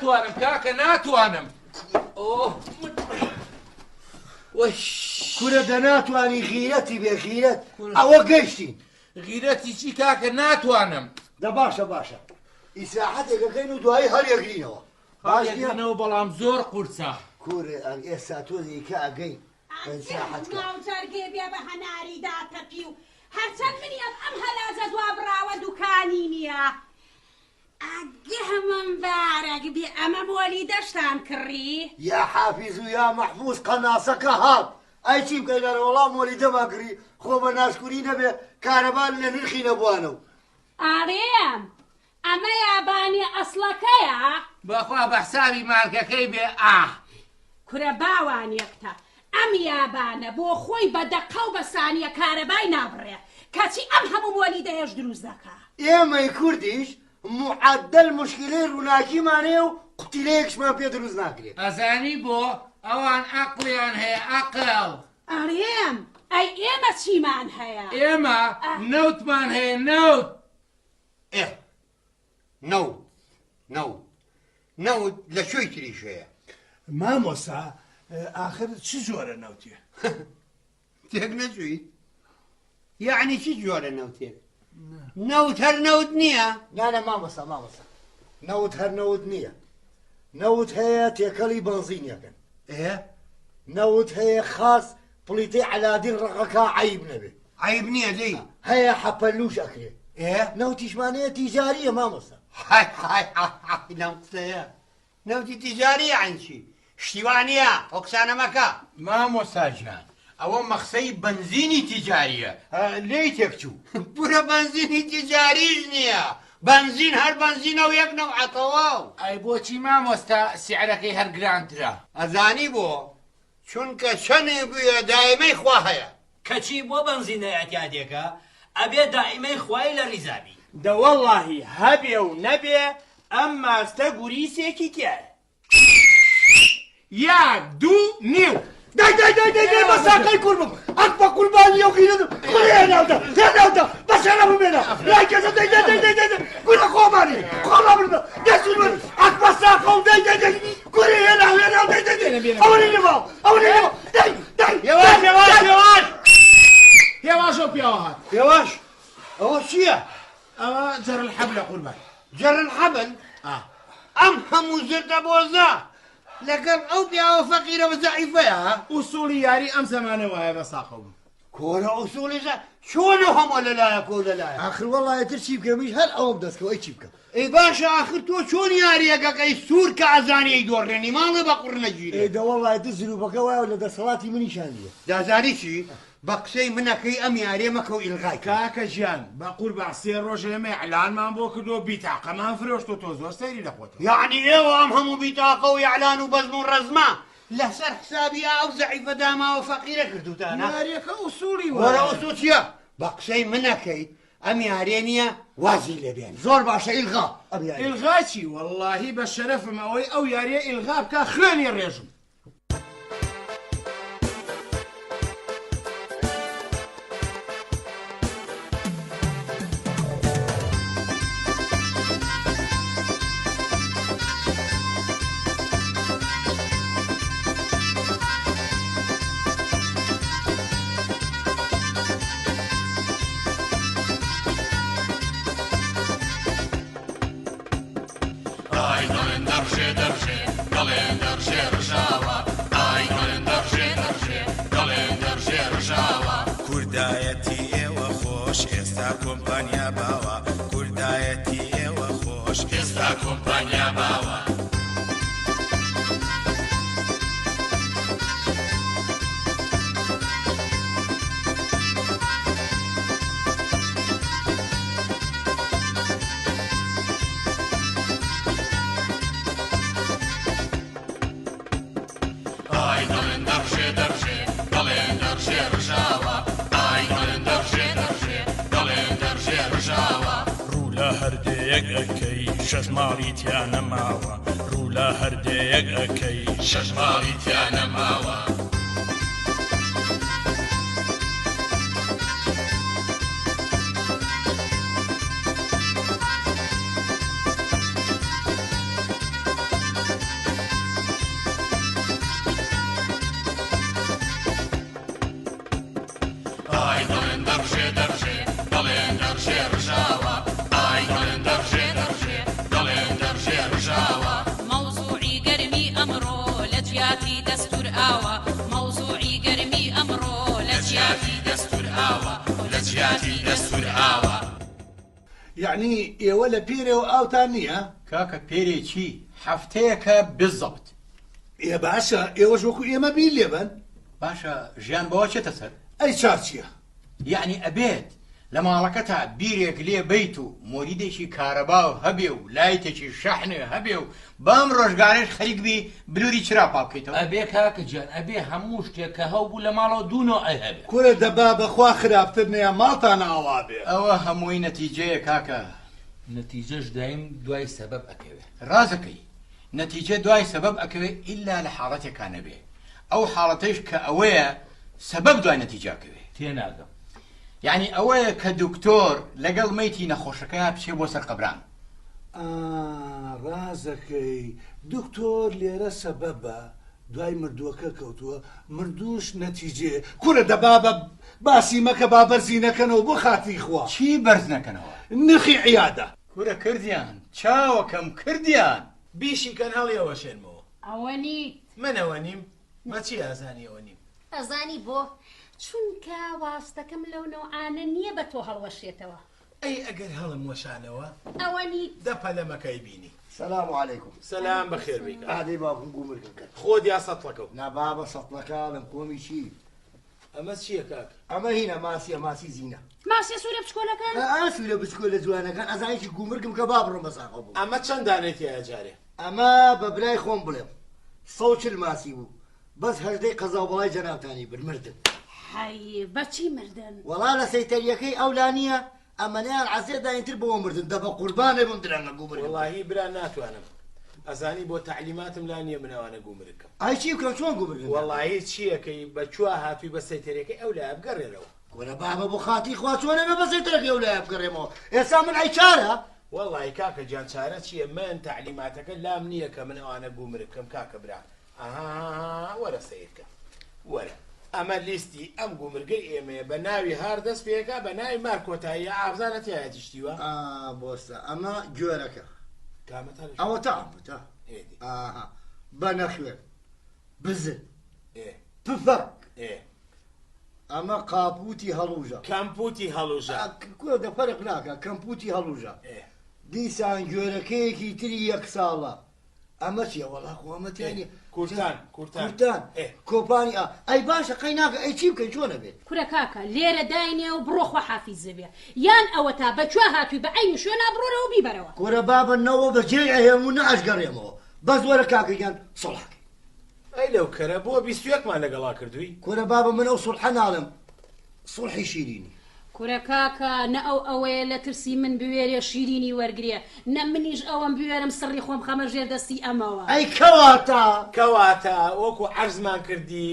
ناتوانم کاکە ناتوانم ئۆه وەی. کورە دە ناتوانی غیرەتی بێ غیرەت ئەوە گەیشتین. غیرەتی چی کاکە ناتوانم. دە باشە باشە ئیسراحەتێک ئەکەین و دوایی هەڵیەگرینەوە باش نیە؟ هەڵیەگرینەوە بەڵام زۆر قورسە. کورە ئێستا تۆزێ کە ئەگەین ئیسراحەت کە. ماو جەرگێ بێ بە هەناری داتەپیو هەرچەند منی ئەم ئەم هەلاجە دوابڕاوە دوکانی نیە ئەگه مبارەک بێ ئەمە مۆلیدەشتان کڕی؟ یا حافیز و یا مەحفوز قەناسەکە هات ئەی چی بکەین ئەرەوەڵا مۆلیدەمان کڕی خۆ بە ناشکوری نەبێ کارەبا لە نرخی نەبوانە و. ئەڵێم ئەمە یابانیە ئەسڵەکەیە؟ بەخوا بە حسابی مارکەکەی بێ ئاه. کورە باوانیەکتە ئەم یابانە بۆ خۆی بە دەقە و بە سانیە کارەبای نابڕێ کەچی ئەم هەموو مۆلیدەیەش دروست دەکا. ئێمەی کوردیش موعەدەل موشکیلەی ڕووناکیمان هەیە و قوتیلەیەکشمان پێ دروست ناکرێ. ئەزانی بۆ؟ ئەوان ئەقڵیان هەیە ئەقڵ. ئەڵێم ئەی ئێمە چیمان هەیە؟ ئێمە نەوتمان هەیە نەوت. ئێ نەوت نەوت نەوت لە کوێی تریش هەیە؟ مامۆستا ئاخر چ جۆرە نەوتێ؟ تێک نەچووی؟ یەعنی چ جۆرە نەوتێک؟ نەوت هەر نەوت نییە؟ نانا مامۆستا مامۆستا نەوت هەر نەوت نییە نەوت هەیە تێکەڵی بەنزینیەکەن ئێ نەوت هەیە خاس پڵیتەی عەلادین ڕەقەکا عەیب نەبێ. عەیب نییە دەی. هەیە حەپەلووش ئەکرێ. ئێ؟ نەوتیشمان هەیە تیجارییە مامۆستا. های های های لەم قسەیە. نەوتی تیجاری یەعنی چی؟ شتی وا نییە ئەو قسانە مەکە. مامۆستا گیان ئەوە مەخسەی بەنزینی تیجارییە لێی تێکچوو. کورە بەنزینی تیجاریش نییە بەنزین هەر بەنزینە و یەک نەوعە تەواو. ئەی بۆچی مامۆستا سعرەکەی هەر گرانترە؟ ئەزانی بۆ؟ چونکە چەنێ بویە دایمەی خوا هەیە. کەچی بۆ بەنزینە ئیعتیادێکە ئەبێ دائیمەی خوای لە ڕیزا بی. دەوەڵاهی هەبێ و نەبێ ئەم ماستە گوریسێکی تیایە. یەک دوو نیو. دەی دەی دەی دەی دەی بە ساقەی کوڕ بم ئەک بە قوربانی ئەو غیرەتم کوڕی هێناوتە هێناوتە بە شەرەفم هێنا لای کەسە دەی دەی دەی دەی دەی کورە خۆمانی خۆمان بردە دەستی من ئەک بە ساقەم دەی دەی دەی کوڕی هێنا هێنا دەی دەی دەی ئەوەی نەما ئەوەی نەما دەی دەی هێواش هێواش هێواش هێواش ئەو پیاوە هات هێواش ئەوە چییە؟ ئەوە جەر الحەبلە قوربان. جەر الحەبل؟ ئا. ئەم هەموو زردە بۆزە لەگەڵ ئەو پیاوە فەقیرە و زەعیفەیە؟ ئوسوڵی یاری ئەم زەمانە وایە بە ساقەو بم. کۆرە ئوسوڵی زە چۆن ئەو هەمووە لەلایە کۆ لەلایە؟ ئاخر وەڵا ئیتر چی بکەم منیش هەر ئەوەم دەست کەوت ئەی چی بکەم؟ ئەی باشە ئاخر تۆ چۆن یاریەکەکەی سوور کە ئەزانی ئەیدۆڕێنی ماڵێ بە قوڕ نەگیرێ؟ ئێ دەوەڵا ئیتر زروفەکە وایە و لە دەسەڵاتی منیشا نییە. دەزانی چی؟ بە قسەی من ئەکەی ئەم یاریە مەکە و ئیلغای کە. کاکە گیان بەقوربان سێ ڕۆژە ئێمە ئیعلانمان بۆ کردووە بیتاقەمان فرۆشتوە تۆ زۆر سەیری لە خۆتەوە. یەعنی ئێوە ئەم هەموو بیتاقە و ئیعلان و بەزم و ڕەزمە لەسەر حسابی ئەو زەعیفە داماوە فەقیرە کردوتانە؟ یاریەکە ئوسوڵی وایە. وەرە ئوسوڵ چیە؟ بە قسەی من ئەکەیت ئەم یاریە نیە وازی لێ بێنە. زۆر باشە ئیلغا ئەم یاریە. ئیلغا چی وەڵاهی بە شەرەفم ئەوەی ئەو یاریە ئیلغا بکا خوێنی ڕێژم. ئای دەڵێن دەڕژێ دەڕژێ دەڵێن دەڕژێ ڕژاوە ئای دەڵێن دەڕژێ دەڕژێ دەڵێن دەڕژێ ڕژاوە. کوردایەتی ئێوە خۆش ئێستا کۆمپانیا باوە کوردایەتی ئێوە خۆش ئێستا کۆمپانیا باوە. ئای دەڵێن دەڕژێ دەڕژێ دەڵێن دەڕژێ ڕژاوە ئای دەڵێن دەڕژێ دەڕژێ دەڵێن دەڕژێ ڕژاوە. ڕوو لە هەر دێیەک ئەکەی شەش ماڵی تیا نەماوە ڕوو لە هەر دێیەک ئەکەی شەش ماڵی تیا نەماوە. یعنی ئێوە لە پێرێوە ئاوتان نییە؟ کاکە پێرێ چی؟ هەفتەیەکە بالضبط. ئێ باشە ئێوەش وەکو ئێمە بیر لێبەن. باشە ژیان بەوە چێتە سەر؟ ئەی چار چییە؟ یەعنی ئەبێت لە ماڵەکەتا بیرێک لێ بەیت و مۆلیدێکی کارەباو هەبێ و لایتێکی شەحنێ هەبێ و بەم ڕۆژگارەش خەریک بی بلوری چرا پاک بکەیتەوە؟ ئەبێ کاکە گیان ئەبێ هەموو شتێک کە هەوبوو لە ماڵەوە دوو نەوعی هەبێ. کورە دەبا بەخوا خراپتر نیە ماڵتان ئاوا بێ. ئەوە هەمووی نەتیجەیە کاکە. نەتیجەش دایم دوای سەبەب ئەکەوێ. ڕازەکەی نەتیجە دوای سەبەب ئەکەوێ ئیلا لە حاڵەتێکا نەبێ ئەو حاڵەتەیش کە ئەوەیە سەبەب دوای نەتیجە ئەکەوێ. تێناگەم. یەعنی ئەوەیە کە دکتۆر لەگەڵ مەیتی نەخۆشەکەیا بچێ بۆ سەر قەبران. ئا ڕازەکەی دکتۆر لێرە سەبەبە دوای مردووەکە کەوتووە مردووش نەتیجەیە. کورە دەبابە باسی مەکە با بەرزی نەکەنەوە بۆ خاتری خوا. چی بەرز نەکەنەوە؟ نرخی عیادە. کورە کردیان چاوەکەم کردیان. بیشی کەن هەڵیەوەشێنمەوە. ئەوە نیت. من ئەوە نیم؟ بە چی ئەزانی ئەوە نیم؟ ئەزانی بۆ؟ چونکە واستەکەم لەو نەوعانە نییە بە تۆ هەڵوەشێتەوە. ئەی ئەگەر هەڵم وەشانەوە؟ ئەوە نیت. دە پەلە مەکە ئەیبینی. سلام علیکم. سلام بەخێر بێی کاکە. ئادەی باوکم گومرگم کرد. خۆت یا سەتڵەکەو؟ نا بابە سەتڵەکە ئەڵێم کۆمی چی؟ ئەمە چییە کاک؟ ئەمە هینە ماسیە ماسی زینە. ماسیە سوورە بچکۆلەکان؟ ئا سوورە بچکۆلە جوانەکان ئەزانی چی گومرگم کە با بڕۆم بە ساقەو بم. ئەمە چەند دانەی تیایە جارێ؟ ئەمە بە برای خۆم بڵێم 140 ماسی بوو بەس هەژدەی قەزاو بەڵای جەنابتانی برد مردن. حەی بە چی مردن؟ وەڵا لە سەیتەریەکەی ئەولا نییە ئەمەنەیان عەزێت داین تر بۆ مردن دە بە قوربانێ بم درەنگە گومرگم. وەڵاهی برا ناتوانم ئەزانی بۆ تەعلیماتم لا نییە من ئەوانە گومرگ کەم. ئای چی بکەم چۆن گومرگم کەم؟ وەڵاهی چیەکەی بە کووا هاتووی بە سەیتەرەکەی ئەو لایە بگەڕێرەوە. کورە بابە بۆ خاتری خوا چۆن ئەبێ بە سەیتەرەکەی ئەو لایە بگەڕێمەوە ئێستا من ئەی چارە؟ وەڵاهی کاکە گیان چارە چییە من تەعلیماتەکە لام نییە کە من ئەوانە گومرگ کەم کاکە برا ئەها وەرە سەیر کە وەرە ئەمە لیستی ئەم گومرگەی ئێمەیە بە ناوی هار دەست پێکا بە ناوی مار کۆتاییە ئابزانە تیایەتی شتیوە ئا بۆستە ئەمە گوێرەکە کامەتان ئەوە تا تا ئاها بە نەخوێن بزن پفەک ئەمە قاپوتی هەڵوژە کەمپوتی هەڵوژە کورە دە فەرق ناکا کەمپوتی هەڵوژە دیسان گوێرەکەیەکی تری یەک ساڵە ئەمە چیە وەڵا خۆ ئەمە تیا نیە کورتان کورتان کورتان کۆپانی ئا ئەی باشە قەی ناکە ئەی چی بکەین چۆن ئەبێت؟ کورە کاکە لێرە داینێ و بڕۆ خوا حافیزە بێ یان ئەوەتا بە کوێ هاتووی بە عەینی شوێنا بڕۆرەوە بیبەرەوە. کورە بابە نەوە بە جێی ئەهێڵم و نە ئەشگەڕێمەوە بەس وەرە کاکە گیان سوڵح کەین. ئەی لەو کەرە بۆ 21مان لەگەڵا کردووی؟ کورە بابە من ئەو سوڵحە ناڵێم سوڵحی شیرینی. کورە کاکە نە ئەو ئەوەیە لە ترسی من بوێرێ شیرینی وەرگرێ نە منیش ئەوەم بوێرم سڕی خۆم خەمە ژێر دەستی ئەمەوە. ئەی کەواتە؟ کەواتە وەکو عەرزمان کردی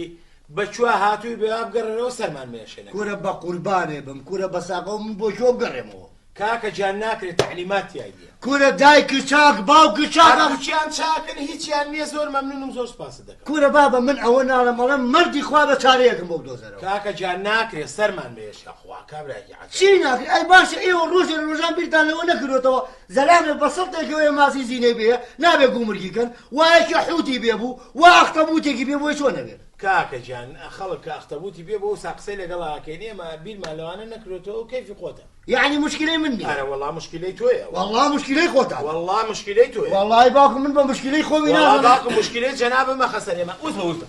بە کوێ هاتووی بێ وا بگەڕێرەوە سەرمان مێشێنە. کورە بە قوربانێ بم کورە بە ساقەوە من بۆ کوێ بگەڕێمەوە؟ کاکە گیان ناکرێ تەعلیمات تیای نیە. کورە دایکت چاک باوکت چاک. هەردووکیان چاکن هیچیان نیە زۆر مەمنونم زۆر سوپاست دەکەم. کورە بابە من ئەوە ناڵێم ئەڵێم مەردی خوا بە چارەیەکم بۆ بدۆزەرەوە. کاکە گیان ناکرێ سەرمان مێشە خوا کابرایەکی عەجەب. چی ناکرێ ئەی باشە ئێوە ڕۆژێ لە ڕۆژان بیرتان لەوە نەکردۆتەوە زەلامێ بە سەتێکەوەیە ماسی زینەی بێ نابێ گومرگی کەن وا یەکێ حوتی بێ بوو وا ئەختەبوتێکی بێ بۆی چۆن ئەبێ. کاکە گیان خەڵک کە ئەختەبوتی بێ بۆ وسا قسەی لەگەڵا ئەکەین ئێمە بیرمان لەوانە نەکردۆتەوە ئەو کەیفی خۆتە. یەعنی موشکیلەی من نیە. ئەرە وەڵا موشکیلەی تۆیە. وەڵا موشکیلەی خۆتانە. وەڵا موشکیلەی تۆیە. وەڵای باوکم من بە موشکیلەی خۆمی وەڵا نازانم. باوکم موشکیلەی جەنابم مەخە سەر ئێمە. وزبە وزبە.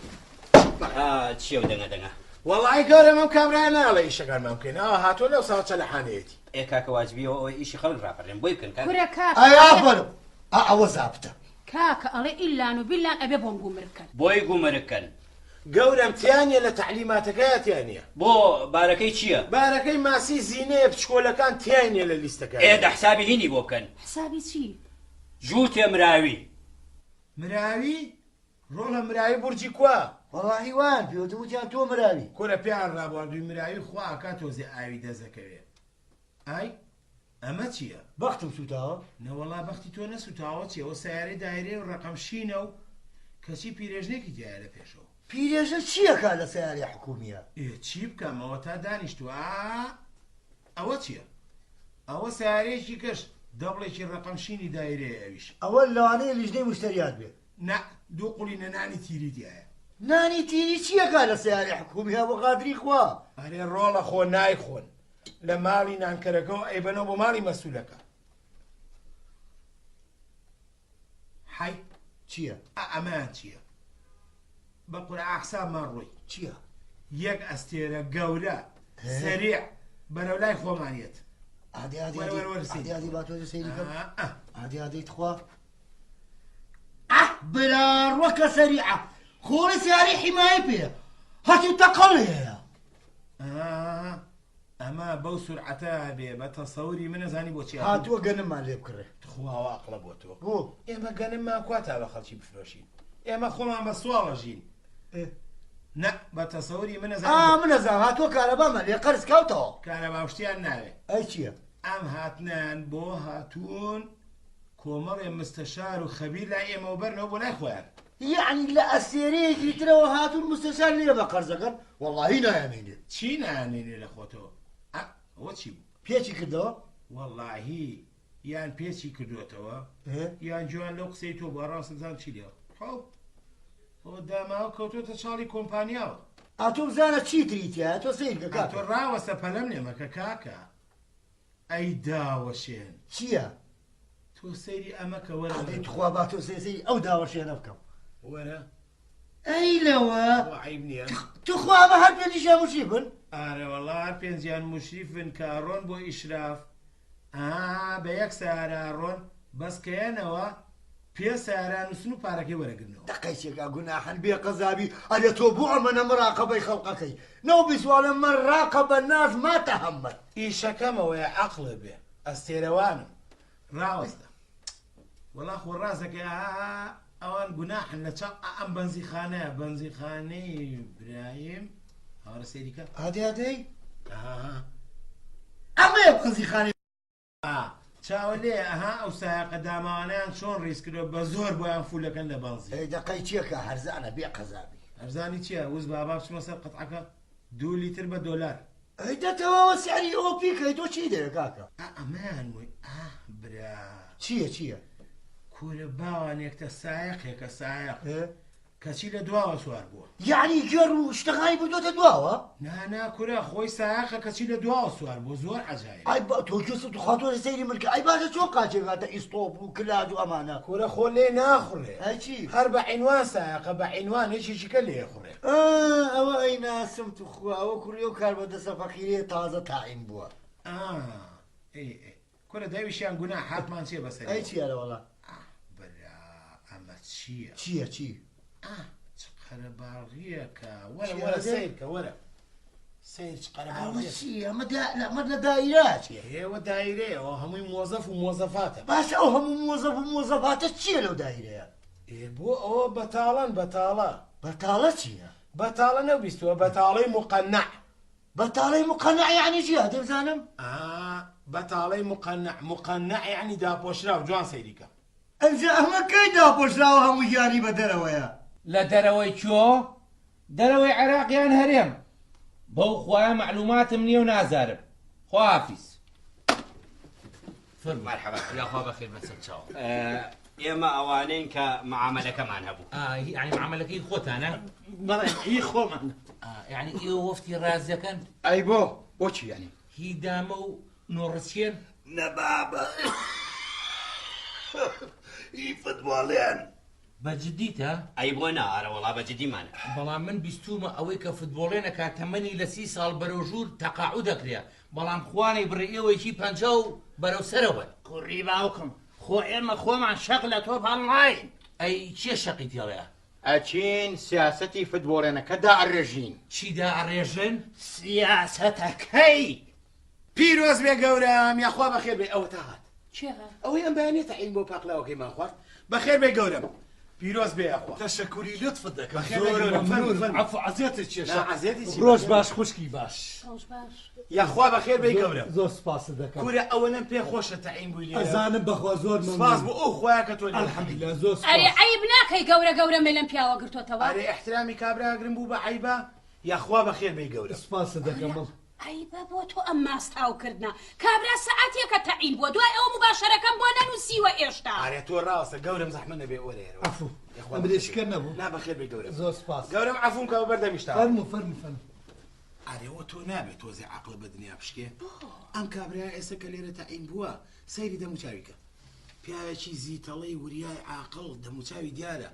ئا چیە و دەنگە دەنگە. وەڵای گەورەم ئەم کابرایە نایەڵێ ئیشەکانمان بکەین ئاوا هاتووە لەو ساوە چەلەحانەیەتی. ئێ کاکە واجبیەوە ئەوەی ئیشی خەڵک ڕاپەڕێن بۆی بکەن کاکە. کورە کاکە ئەی ئەڵێ. ئافەرم ئا ئەوە زابتە. کاکە ئەڵێ ئیلان و بیلان ئەبێ بۆم گومرگ کەن. بۆی گومرگ کەن. گەورەم تیا نیە لە تەعلیماتەکەیا تیا نیە. بۆ بارەکەی چیە؟ بارەکەی ماسی زینەیە بچکۆلەکان تیای نیە لە لیستەکەیا. ئێ دە حسابی هینی بۆ بکەن. حسابی چی؟ جووتێ مراوی. مراوی؟ ڕۆڵە مراوی بورجی کوا؟ وەڵاهی وایان پێ وتم وتیان تۆ مراوی. کورە پێیان ڕابواردووی مراوی خوا ئەکا تۆزێ ئاوی دەست ئەکەوێ. ئای ئەمە چیە؟ بەختم سوتاوە؟ نەوەڵا بەختی تۆ نەسوتاوە چیە ئەوە سەیارەی دایرەیە و ڕەقەم شینە و کەچی پیرێژنێکی تیایە لە پێشەوە. پیرێژە چیەکا لە سەیارەی حکومیە؟ ئێ چی بکەم ئەوە تا دانیشتوە ئا ئەوە چیە؟ ئەوە سەیارەیەکی کەش دەبڵێکی ڕەقەم شینی دایرەیە ئەویش. ئەوە لەوانەیە لیژنەی مشتەریات بێ. نا دوو قوڵینە نانی تیری تیایە. نانی تیری چیەکا لە سەیارەی حکومیە بۆ خاتری خوا؟ ئەرێ ڕۆڵە خۆ نایخۆن لە ماڵی نانکەرەکەوە ئەیبەنەوە بۆ ماڵی مەسولەکە. حەی چییە؟ ئەمەیان چییە؟ بە قورعا حسابمان ڕۆی. چییە؟ یەک ئەستێرە گەورە سەریع بەرەو لای خۆمان یەت. ئادی ئادی وەرە ئادی وەرە وەرە ئادی ئادی با تۆزێ سەیری کەم. ئا. ئادی ئادی تخوا. ئەه برا ڕۆکە سەریعە. خۆڵی سیارەی حیمایە پێیە. هەتیو تەقەڵ هەیە. ئەمە بەو سورعەتە بێ بە تەسەوری من ئەزانی بۆ چی هاتووە گەنممان لێ بکڕێ. تخوا ئەوە ئەقڵە بۆ تۆ. بۆ؟ ئێمە گەنممان کوا تا بە خەڵکی بفرۆشین؟ ئێمە خۆمان بە سواڵ ئەژین. نا بە تەسەوری من ئەزانی ئا من ئەزانم هاتووە کارەبامان لێ قەرز کاوتەوە. کارەبا و شتیان ناوێ. ئەی چییە؟ ئەم هاتنیان بۆ هاتوون کۆمەڵێ مستەشار و خەبیر لای ئێمەوە بەرنەوە بۆ لای خۆیان. یەعنی لە ئەستێرەیەکی ترەوە هاتوون مستەشار لێ بە قەرزەکەن؟ وەڵاهی نایانهێنێ. چی نایانهێنێ لە خۆتەوە؟ ئا ئەوە چی بوو؟ پێچی کردەوە؟ وەڵاهی یان پێچی کردۆتەوە یان گوێیان لەو قسەی تۆ بووە ڕاستە بزانم چی لێوە. حەو ئەوە داماوە کەوتۆتە چاڵی کۆمپانیاوە. ئا تۆ بزانە چی تری تیایە تۆ سەیر کە کاکە. ئا تۆ ڕاوەستە پەلەم لێ مەکە کاکە. ئەی داوەشێن. چییە؟ تۆ سەیری ئەمە کە وەرە. ئەدەی تخوا با تۆ سەیری ئەو داوەشێنە بکەم. وەرە. ئەی لەوە. خوا عەیب نییە. تخوا ئەمە هەر پێنجیشیان موشریفن؟ ئارە وەڵا هەر پێنجیان موشریفن کە ئەڕۆن بۆ ئیشراف ئا بە یەک سەیارە ئەڕۆن بەس کەیەنەوە پێ سەیارە ئەنووسن و پارەکەی وەرەگرنەوە. دەقەی چێکا گوناحن بێ قەزابی ئەرێ تۆ بۆ ئەمەنە مراقەبەی خەڵقەکەی نەو بیسواڵێ من راقەبە ناس ما تەهەمەت. ئیشەکەم ئەوەیە عەقڵێ بێ ئەستێرەوانم ڕاوەستە وەڵا خۆ ڕاست دەکەی ئا ئەوان گوناحن لە چاو ئا ئەم بەنزیخانەیە بەنزیخانەی برایم هاوارە سەیری کە. ئادەی ئادەی ئا ئەمەیە بەنزیخانەی. ئا چاوە لێیە ئەها ئەو سایەقە داماوانەیان چۆن ڕیز کردوە بە زۆر بۆیان فولەکەن لە بەنزین. ئەی دەقەی چیەکە هەرزانە بێ قەزابی. هەرزانی چیە وز بابا بچمە سەر قەتعەکە دوو لیتر بە دۆلار. ئەی دە تەواوە سعری ئۆپی کەی تۆ چی دەوێ کاکە. ئا ئەمەیان وەی ئا برا. چیە چیە. کورە باوانێکتە سایەقێکە سایەق. کەچی لە دواوە سوار بووە. یەعنی گێڕ و شتەکانی بردۆتە دواوە؟ نا نا کورە خۆی سایەقە کەچی لە دواوە سوار بووە زۆر عەجایبە. ئەی با تۆ گوێ تخوا تۆ سەیری من کە ئەی باشە چۆن قاچێک هاتە ئیستۆپ و کلاج و ئەمانە؟ کورە خۆ لێ ناخوڕێ. ئەی چی؟ هەر بە عینوان سایەقە بە عینوان یەکێکی کە لێ خوڕێ. ئا ئەوە ئەیناسم توخوا ئەوە کوڕی ئەو کاربەدەستە فەقیرەیە تازە تاعین بووە. ئا ئێ ئێ کورە دەویشیان گوناح حاکمان چیە بەسەریەوە. ئەی چیە لەوەڵا. ئاه برا ئەمە چیە. چیە چی. ئاه چ قەرەباڵغیەکە وەرە وەرە سەیر کە وەرە سەیر چ قەرەباڵغیەکە. ئەوە چیە ئەمە ئەمە لە دایرە چیە. ئێوە دایرەیە ئەوە هەمووی مۆزەف و مۆزەفاتە. باشە ئەو هەموو مۆزەف و مۆزەفاتە چیە لەو دایرەیە. ئێ بۆ ئەوە بەتاڵەن بەتاڵە. بەتاڵە چیە؟ بەتاڵە نەوبیستووە بەتاڵەی موقەنەع. بەتاڵەی مقەنەع یەعنی چی هاتێ بزانم؟ ئا بەتاڵەی مقەنەع، مقەنەع یەعنی داپۆشراو، جوان سەیری کە. ئەنجا ئەمە کەی داپۆشراوە هەموو گیانی بە دەرەوەیە؟ لە دەرەوەی کوێ؟ دەرەوەی عێراق یان هەرێم؟ بەو خوایە مەعلوماتم نییە و نازارم. خواحافیز. فەرموو. مەرحەبا. یاخوا بەخێر بە سەر چاوم. ئێمە ئەوانەین کە معامەلەکەمان هەبوو. یعنی معامەلەکەی خۆتانە؟ بەڵێ هی خۆمانە. یعنی ئێوە وەفتی ڕازیەکەن؟ ئەی بۆ بۆچی یعنی؟ هی دامە و نۆڕچێن؟ نە بابە هی فتباڵێن. بە جدیتە؟ ئەی بۆ نا؟ ئەرە وەڵا بە جدیمانە. بەڵام من بیستوومە ئەوەی کە فتبۆڵێن ئەکا تەمەنی لە 30 ساڵ بەرەو ژوور تەقاعود ئەکرێ، بەڵام خوانەی بڕێ ئێوەیەکی 50 و بەرەو سەرەوەن. کوڕی باوکم خۆ ئێمە خۆمان شەق لە تۆپ هەڵناین. ئەی کێ شەقی تێڵێ؟ ئەچین سیاسەتی فتبۆڵێنەکە دائەڕێژین. چی دائەڕێژن؟ سیاسەتەکەی. پیرۆز بێ گەورەم یاخوا بەخێر بێی ئەوەتا هات. کێ هات؟ ئەوەی ئەم بەیانیە تەعین بۆ پاقلاوەکەیمان خوارد بەخێر بێی گەورەم پیرۆز بێ یاخوا. تەشەکوری لوتفت دەکەم بەخێر بێی زۆر گەورەم فەرموو مەمنونم فەرموو. عەفو عەزێتت کێشا. نا عەزێتی چی ڕۆژ بەخێر باش خوشکی باش. ڕۆژ باش. یاخوا بەخێر بێی گەورەم. زۆر سوپاست دەکەم. کورە ئەوەنەم پێ خۆشە تەعین بووی لێرە. ئەزانم بەخوا زۆر مەمنون. سوپاس بۆ ئەو خوایە کە تۆ لێرە. الحمدللە زۆر سوپاس. ئەرێ عەیب ناکەی گەورە گەورە ملم پیاوە گرتۆتەوە؟ ئەرێ ئیحترامی کابرا ئەگرم بوو بە عەیبە یاخوا بەخێر بێی گەورەم. سوپاست دەکەم. عەیبە بۆ تۆ ئەم ماستاو کردنە کابرا سەعاتێکە تەعین بووە دوای ئەوە موباشەرەکەم بۆ نەنووسیوە ئێشتا. ئارێ تۆ ڕاستە گەورەم زەحمەت نەبێ وەرە ئێرەوە. عەفو یاخوا ئەمرێ شکەر نەبوو. نا بەخێر بێی گەورەم. زۆر سوپاس. گەورەم عەفوم کە بە بەردەمیشتاوە. فەرموو فەرموو فەرموو. ئارێ وە تۆ نابێ تۆزێ عەقڵ بە دنیا بشکێ؟ ئەم کابرایە ئێستا کە لێرە تەعین بووە سەیری دەموچاوی کە. پیاوێکی زیتەڵەی وریای عاقڵ، دەموچاوی دیارە.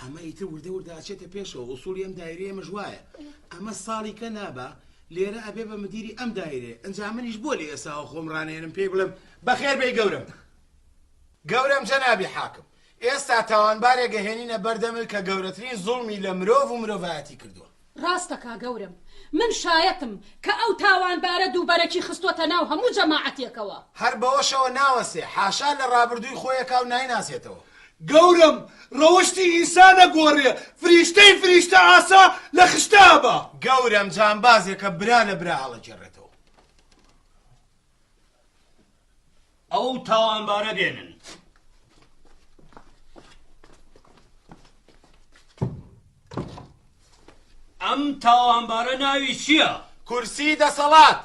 ئەمە ئیتر وردە وردە ئەچێتە پێشەوە، ئوسوڵی ئەم دایرەیە ئێمەش وایە. ئەمە ساڵی کە نابا لێرە ئەبێ بە مدیری ئەم دایرەیە. ئنجا منیش بۆ لە ئێساوە خۆم ڕانەیەنم پێی بڵێم بەخێر بێی گەورەم. گەورەم جەنابی حاکم، ئێستا تاوانبارێک ئەهێنینە بەردەمت کە گەورەترین زوڵمی لە مرۆڤ و مرۆڤایەتی کردووە. ڕاستەکا گەورەم، من شایەتم کە ئەو تاوانبارە دووبەرەکی خستۆتە ناو هەموو جەماعەتێکەوە. هەر بەوەشەوە ناوەستێ، حاشا لە ڕابردووی خۆی ئەکا و نایناسێتەوە. گەورەم، ڕەوشتی ئینسان ئەگۆڕێ، فریشتەی فریشتە ئاسا لە خشتە ئەبا. گەورەم، جانبازێکە برا لە برا هەڵەگێڕێتەوە. ئەو تاوانبارە بێنن. ئەم تاوانبارە ناوی چییە؟ کورسی دەسەڵات.